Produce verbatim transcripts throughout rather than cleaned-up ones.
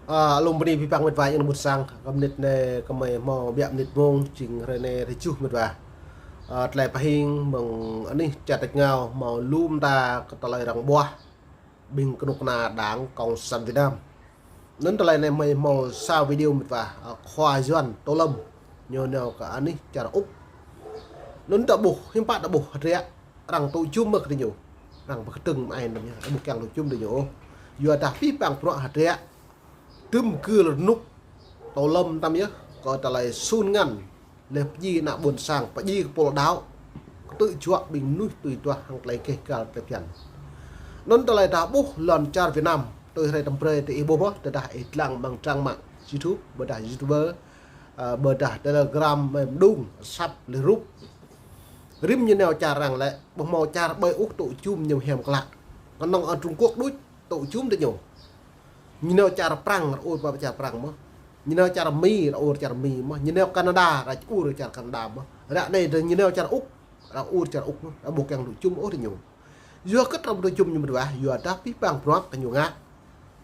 Ơ, alum bơni abih bang mĕt wa ayŏng adơi ƀôn sang, kơ mơnit anai kơmơi hmâo biă mơnit mông, jing hrơi anai hrơi tơjuh mĕt wa. Ơ, tơlơi pơhing mơ̆ng anih čar tač rơngiao hmâo lŏm ta kơ tơlơi răng ƀuah ƀing kơnuk kơna Đảng Cộng sản Việt Nam. Anŭn tơlơi anai mơi hmâo sa video mĕt wa, ơ, khua Yuan Tô Lâm ñu nao kơ anih čar Úc. Anŭn ta ƀuh, hiư̆m pă ta ƀuh hơdră, arăng tŭ jum mơ̆ kơ ñu. Arăng pơkơdơ̆ng mơai anŭn yơh, ƀu kiăng tŭ jum kơ ñu ôh. Yua dah abih bang bruă hơdră tơm kơ rơnŭk Tô Lâm tam yơh, kơ tơlơi sun ngăn, lĕ pơdjai ană ƀôn sang, pơdjai kơ pô đaŏ, kơtư̆ juă ƀing mơnuih tui duah hăng tơlơi gêh gal tơlơi phiăn. Anŭn tơlơi ta ƀuh lŏn čar Việt Nam, tui hrơi tơm brơi tơ ih ƀuh mơ̆, tơdah ih lăng amăng trang mạng YouTube, ƀôdah YouTuber, ơ, ƀôdah Telegram, mơi mơđung, săp, lĕ rup. Rĭm ñu nao čar arăng lĕ, ƀu hmâo čar ƀơi ôh tŭ jum ñu hiam klă. Kơnơ̆ng ơ Trung Quốc đôč tŭ jum tơ ñu. Ñu nao čar Prăng, ră ur pơ čar Prăng mơ̆. Ñu nao čar Mi, ră ur čar Mi mơ̆. Ñu nao Canada, ră ur čar Canada mơ̆. Ră anai ñu nao čar Úc, ră ur čar Úc mơ̆. Ră ƀu kiăng tŭ jum ôh tơ ñu. Yua kơ arăng ƀu tŭ jum ñu mĕt wa, yua dah abih bang bruă kơ ñu ngă.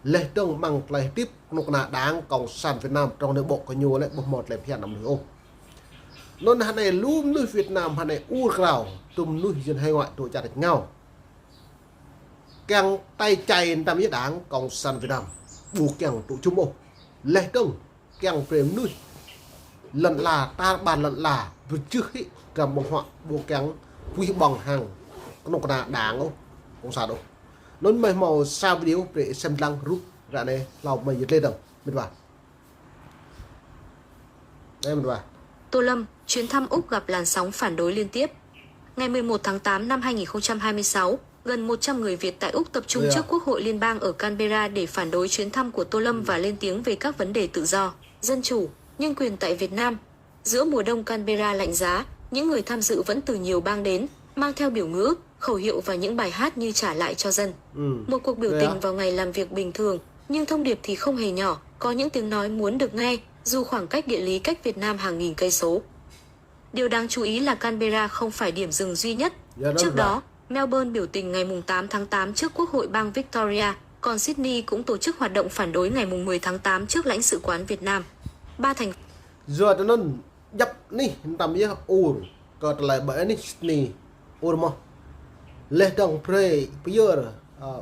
Lĕ dơ̆ng amăng tơlơi hơdip kơnuk kơna Đảng Cộng sản Việt Nam, trong anai ƀô̆ kơ ñu lĕ ƀu hmâo tơlơi phiăn anăm ôh. Anŭn hơnai lu mơnuih Việt Nam hơnai ur krao, tơm mơnuih dân hải ngoại tŭ čar tač rơngiao. Kiăng tơi čai tam yơh Đảng Cộng sản Việt Nam. Ƀu kiăng tŭ jum ôh. Lĕ dơ̆ng kiăng brơi mơnuih lŏn ala, tar ƀar lŏn ala, pơjưh hĭ dram ƀơ̆ng huă, ƀu kiăng puih ƀơ̆ng hăng kơnuk kơna Đảng ôh, Cộng sản ôh. Anŭn mơi hmâo sa video brơi sem lăng rup ră anai hlâo mơi yơh lĕ dơ̆ng, mĕt wa. Em mĕt wa. Tô Lâm, chuyến thăm Úc gặp làn sóng phản đối liên tiếp. Ngày mười một tháng tám năm hai nghìn không trăm hai mươi sáu, gần một trăm người Việt tại Úc tập trung Ơ ya. trước Quốc hội Liên bang ở Canberra để phản đối chuyến thăm của Tô Lâm và lên tiếng về các vấn đề tự do, dân chủ, nhân quyền tại Việt Nam. Giữa mùa đông Canberra lạnh giá, những người tham dự vẫn từ nhiều bang đến, mang theo biểu ngữ, khẩu hiệu và những bài hát như "Trả lại cho dân". Ơ. Một cuộc biểu Ơ ya. tình vào ngày làm việc bình thường, nhưng thông điệp thì không hề nhỏ, có những tiếng nói muốn được nghe, dù khoảng cách địa lý cách Việt Nam hàng nghìn cây số. Điều đáng chú ý là Canberra không phải điểm dừng duy nhất. Ơ ya, Trước đó, Melbourne biểu tình ngày mùng tám tháng tám trước Quốc hội bang Victoria, còn Sydney cũng tổ chức hoạt động phản đối ngày mùng mười tháng tám trước lãnh sự quán Việt Nam. Ba thành Yua tơ anŭn djăp anih tam yơh ur, kơ tơlơi ƀơi anih Sydney ur mơ̆. Lĕ dơ̆ng brơi pơyơr, ơ,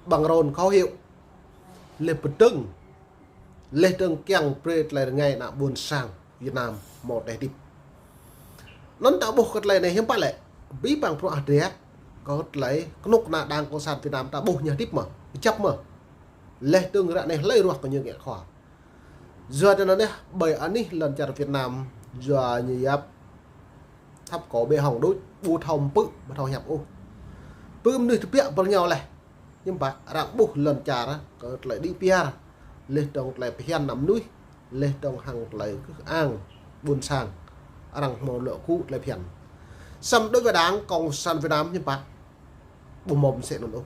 bằng rôn khẩu hiệu. Lĕ pơdơ̆ng. Lĕ dơ̆ng kiăng brơi tơlơi rơngai ană ƀôn sang Việt Nam hmâo tơlơi hơdip. Anŭn ta ƀuh kơ tơlơi anai hiư̆m pă lĕ. Abih bang bruă hơdră, kơ tơlơi kơnuk kơna Đảng Cộng sản Việt Nam ta ƀuh ñu hơdip mơ̆, kơjăp mơ̆. Lĕ dơ̆ng ră anai hlơi ruah kơ ñu ngă khua. Yua tơ anŭn yơh, ƀơi anih lŏn čar Việt Nam, yua ñu yap thâp kơ ƀĕ hŏng đôč, ƀu thâo pơpư̆, ƀu thâo hiăp ôh. Pơ mơnuih tơbiă pơrơngiao leh. Hiư̆m pă, arăng ƀuh lŏn čar, kơ tơlơi đĭ piar, lĕ dơ̆ng tơlơi phiăn ană mơnuih, lĕ dơ̆ng hăng tơlơi kơh ang, ƀôn sang, arăng hmâo lŏ kŭ tơlơi phiăn. Samơ̆ đối với Đảng Cộng sản Việt Nam hiư̆m pă, ƀu hmâo mơsĕ anŭn ôh.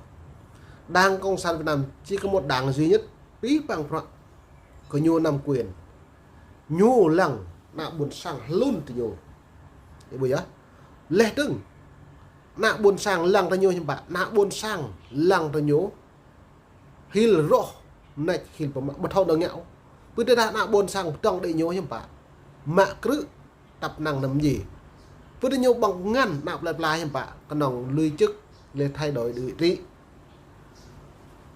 Đảng Cộng sản Việt Nam chỉ có một đảng duy nhất, abih bang bruă kơ ñu nắm quyền. Ñu lăng ană ƀôn sang hlŭn tơ ñu. Ih ƀuh yơh. Lĕ dơ̆ng ană ƀôn sang lăng tơ ñu hiư̆m pă, ană ƀôn sang lăng tơ ñu hil rŏh, mơneč hil pơmă, ƀu thâo dơ̆ng ngă ôh. Pơtơdah ană ƀôn sang pơdơ̆ng đĭ ñu hiư̆m pă, mă krư̆ tăp năng năm ji. Pơtơdah ñu ƀơ̆ng ngăn ană plơi pla hiư̆m pă, kơnơ̆ng lui chức, lĕ thay đổi địa vị.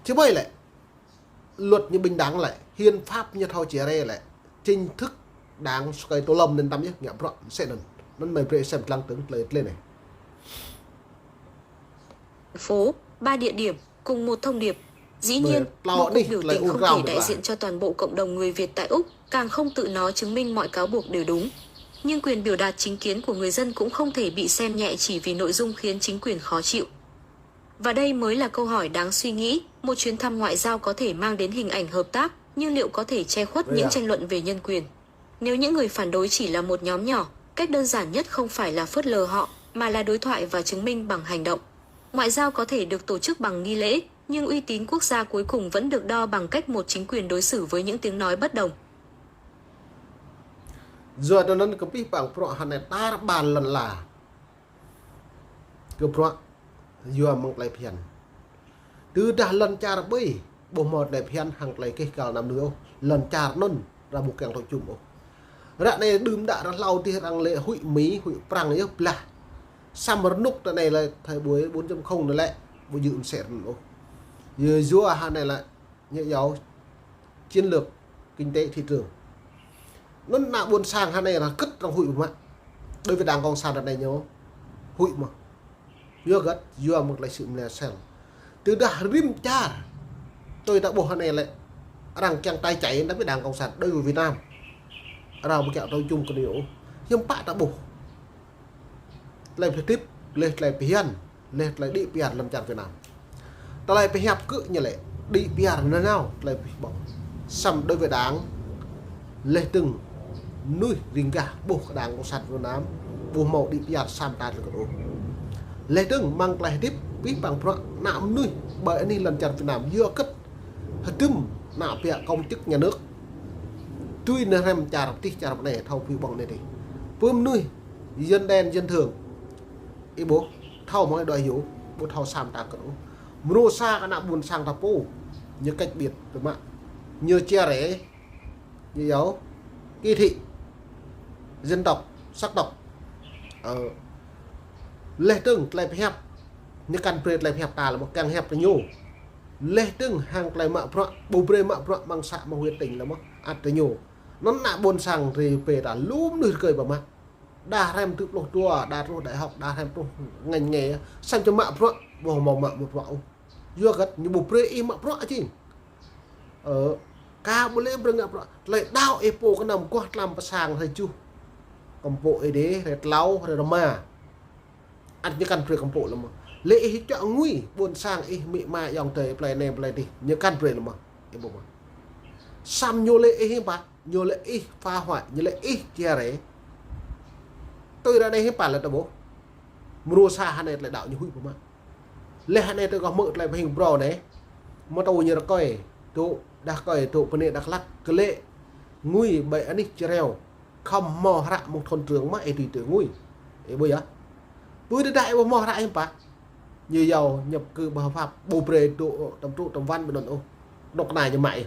Či ƀơi lĕ luật ñu bình đẳng lĕ, hiến pháp ñu thâo chia rẽ lĕ, chính thức Đảng sơkơi Tô Lâm anŭn tam yơh ngă bruă mơsĕ anŭn. Anŭn mơi brơi sem lăng tơ̆ng tơlơi tơlơi anai. Phố, ba địa điểm, cùng một thông điệp. Dĩ Mười nhiên, tlâo một cuộc đih, biểu tơlơi tình ur không krao thể mĕt đại wa. diện cho toàn bộ cộng đồng người Việt tại Úc, càng không tự nó chứng minh mọi cáo buộc đều đúng. Nhưng quyền biểu đạt chính kiến của người dân cũng không thể bị xem nhẹ chỉ vì nội dung khiến chính quyền khó chịu. Và đây mới là câu hỏi đáng suy nghĩ, một chuyến thăm ngoại giao có thể mang đến hình ảnh hợp tác, nhưng liệu có thể che khuất Ơ những ya. tranh luận về nhân quyền? Nếu những người phản đối chỉ là một nhóm nhỏ, cách đơn giản nhất không phải là phớt lờ họ, mà là đối thoại và chứng minh bằng hành động. Ngoại giao có thể được tổ chức bằng nghi lễ, nhưng uy tín quốc gia cuối cùng vẫn được đo bằng cách một chính quyền đối xử với những tiếng nói bất đồng. Yua tơ anŭn kơ abih bang bruă hơnai tar ƀar lŏn ala. Kơ bruă yua mơ̆ng tơlơi phiăn. Tơdah lŏn čar ƀơi Ƀu hmâo tơlơi phiăn hăng tơlơi keh kal ană mơnuih ôh. Lŏn čar anŭn arăng ƀu kiăng thâo čum ôh. Ră anai đưm đă arăng hlâo dih arăng lĕ huĭ Mi, huĭ Prăng yơh blah. Samơ̆ rơnŭk tơ anai lĕ thời buổi bốn chấm không anai lĕ ƀu djơ̆ mơsĕ anŭn ôh. Yua, yua hă anai lĕ ñu iâu chiến lược kinh tế thị trường. Anŭn ană ƀôn sang hă anai arăng kơ̆t arăng huĭ mă. Đối với Đảng Cộng sản ră anai ñu huĭ mă. Yua hơget, yua mơ̆ng tơlơi sĭ mơ̆ng lĕ sel. Tơdah rĭm čar tui ta ƀuh hă anai lĕ arăng kiăng tái chế, tapi Đảng Cộng sản đối với Việt Nam arăng ƀu kiăng thâo čum kơ ñu ôh. Hiư̆m pă ta ƀuh tơlơi pơtip, leh tơlơi phiăn, leh tơlơi đĭ piar lăm čar Việt Nam. Tơlơi pơhiăp kơ ñu lĕ đĭ piar nanao tơlơi pơhiăp ƀơ̆ng. Samơ̆ đối với Đảng, leh dơ̆ng mơnuih riêng gah ƀuh kơ Đảng Cộng sản Việt Nam ƀu hmâo đĭ piar sa mơta tơlơi kơt ôh. Leh dơ̆ng mơ̆ng tơlơi hơdip pih păng bruă ană mơnuih ƀơi anih lŏn čar Việt Nam yua kơ hơdôm ană biă công chức nhà nước tui nao hrăm čar pơtih čar pơnai thâo pih ƀơ̆ng anai dih. Pơ mơnuih dân đen dân thường, ih ƀuh thâo mơ̆ng đuaĭ hyu, ƀu thâo sa mơta kơt ôh. Mrô sa kơ ană ƀôn sang ta pô, ñu cách biệt biă mă, ñu chia rẽ, ñu iâu kỳ thị dân tộc, sắc tộc. Ơ, leh dơ̆ng tơlơi pơhiăp, ñu kăn brơi tơlơi pơhiăp ta lĕ mơ̆ kiăng hiăp tơ ñu. Leh dơ̆ng hăng tơlơi mă bruă, ƀu brơi mă bruă mơ̆ng să mơ̆ng huyện tỉnh lĕ mơ̆ ăt tơ ñu. Anŭn ană ƀôn sang rĭ pê ta lu mơnuih rơkơi biă mă. Đa hrăm tơpluh dua, đa truh đại học, đa hrăm truh ngành nghề, samơ̆ či mă bruă, ƀu hmâo mă, mă bruă ôh. Yua hơget, ñu ƀu brơi ih mă bruă jing. Ơ, ka ƀu lĕ brơi ngă bruă. Tơlơi đaŏ ih pô kơnăm guah tlam pơ sang hrơi tơjuh. Kơmpôk ih dih, hrơi tlâo, hrơi rơma. Ăt ñu kăn brơi kơmpôk lĕ mơ̆. Lĕ ih čuă ngui, ƀôn sang ih amĭ ama ayŏng adơi plei anai plei adih, ñu kăn brơi lĕ mơ̆. Ih ƀuh mơ̆. Samơ̆ ñu lĕ ih hiư̆m pă, ñu lĕ ih phá hoại, ñu lĕ ih chia rẽ. Tui ră anai hiư̆m pă lĕ ta ƀuh. Mrô sa hă anai tơlơi đaŏ ñu huĭ biă mă. Leh hă anai tơ gah mơ̆ tơlơi pơhing brô anai. Mơ̆ tơ ñu rơkơi, tŭ đah rơkơi, tŭ pơ anai Dak Lak, kơ lĕ ngui ƀơi anih Čơreo. Khŏm hmâo hră mơ̆ng thôn trưởng mơ̆ ih tui tui ngui. Ih ƀuh yơh. Pơ tơdah ih ƀu hmâo hră hiư̆m pă. Ñu iâu nhập cư bất hợp pháp, ƀu brơi dŏ tơm tŭ tơm wăn ƀơi anŭn ôh. Anŏ kơna ñu mă ih.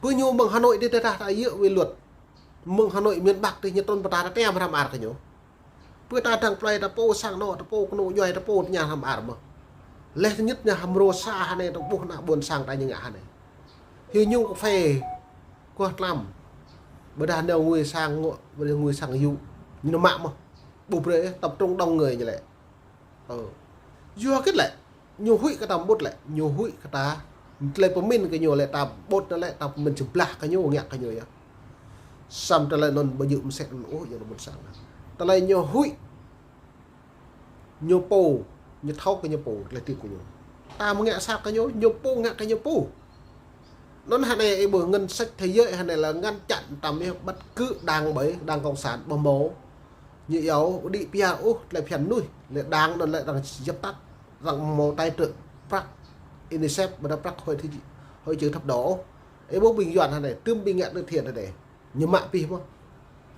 Pơ ñu mơ̆ng Hà Nội dih tơdah ta djơ̆ wĭ luật. Mơ̆ng Hà Nội miền Bắc dih ñu trŭn pơ ta ta tơña hrăm ar kơ ñu. Pơ ta dăng plei ta pô sang anŏ, ta pô kơnuk djuai, ta pô tơña hrăm ar mơ̆. Leh tơña ñu hăm mrô sa hă anai ta ƀuh ană ƀôn sang ta ñu ngă hă anai. Hyu ñu kơphê guah tlam. Ƀôdah nao ngui sang ngŏ, ƀôdah ngui sang yŭ. Ñu nao mă mơ̆. Ƀu brơi, tập trung đông người ñu lĕ. Ơ. Yua hơget lĕ, ñu huĭ kơ ta mơ̆ ƀuh lĕ, ñu huĭ kơ ta. Tơlơi pơmĭn kơ ñu lĕ ta ƀuh anŭn lĕ ta pơmĭn sơblah kơ ñu, ngă kơ ñu yơh. Samơ̆ tơlơi anŭn ƀu djơ̆ mơsĕ anŭn ôh, yua ană ƀôn sang. Tơlơi ñu huĭ, ñu pô, ñu thâo kơ ñu pô, tơlơi tip kơ ñu. Ta mơ̆ ngă sat kơ ñu, ñu pô ngă kơ ñu pô. Anŭn hă anai ih ƀuh ngân sách thế giới hă anai lĕ ngăn chặn tăm yơh bất cứ đảng ƀơi, Đảng Cộng sản ƀu hmâo. Ñu iâu đĭ piar ôh tơlơi phiăn mơnuih, lĕ đảng anŭn lĕ arăng dập tắt, arăng hmâo tài trợ prăk UNICEF, ƀôdah prăk hội thế, hội chữ thập đỏ. Ih ƀuh ƀing Yuan hă anai, tơm ƀing ngă từ thiện hă anai. Ñu mă pih mơ̆.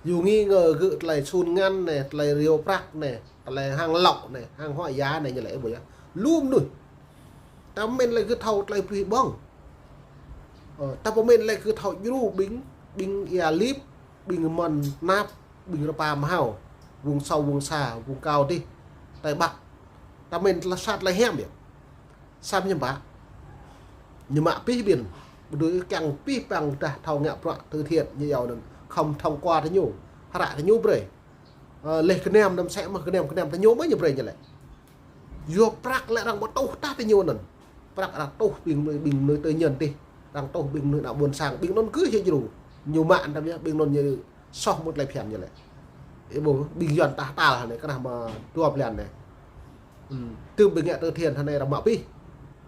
Yua nghi ngờ gơ̆ tơlơi sun ngăn anai, tơlơi rơyâo prăk anai, tơlơi hăng lŏk anai, hăng hoa giá anai ñu lĕ ih ƀuh yơh. Lu mơnuih. Ta pơmĭn lĕ gơ̆ thâo tơlơi pơrih ƀơ̆ng. Ơ, ta pơmĭn lĕ gơ̆ thâo djru ƀing, ƀing Ia Lip, ƀing Mơn Nap, ƀing Rơpa Mhao, vùng sâu, vùng xa, vùng cao dih, Tây Bắc. Ta pơmĭn tơlơi sat tơlơi hiam yơh. Samơ̆ hiư̆m pă. Ñu mă pih ƀing. Ƀu dưi kiăng pih păng dah thâo ngă bruă từ thiện ñu iâu anŭn. Khŏm thông qua tơ ñu. Hră tơ ñu brơi. Ơ, leh gơnam anăm sĕ mơ̆ gơnam, gơnam tơ ñu mơ̆ ñu brơi ñu lĕ. Yua prăk lĕ arăng ƀu tuh tah tơ ñu anŭn. Prăk arăng tuh ƀing mơnuih, ƀing mơnuih tư nhân dih. Arăng tuh ƀing mơnuih ană ƀôn sang, ƀing anŭn kơ hyu djru. Ñu mă anŭn tăm yơh, ƀing anŭn ñu soh mơ̆ tơlơi phiăn ñu lĕ. Ih ƀuh, ƀing Yuan tah tal hă anai, kơnah mă dua blan anai. Ưm, tơm ƀing ngă từ thiện hă anai arăng mă pih.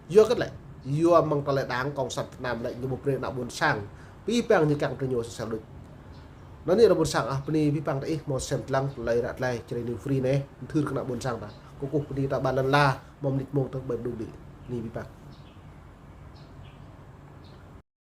Yua hơget lĕ, yua mơ̆ng tơlơi Đảng Cộng sản Việt Nam lĕ ñu ƀu brơi ană ƀôn sang. Pih păng ñu kiăng tơ ñu sel đôč. Anŭn anai ană ƀôn sang ah, bơni pih păng tơ ih hmâo sem lăng tơlơi ră tơlơi Jrai New Free anai, thưr kơ ană ƀôn sang ta. Kơkuh bơni ta ƀơi lŏn ala, hmâo mơnit mông tơ ƀơi pơđu đĭ. Bơni pih păng.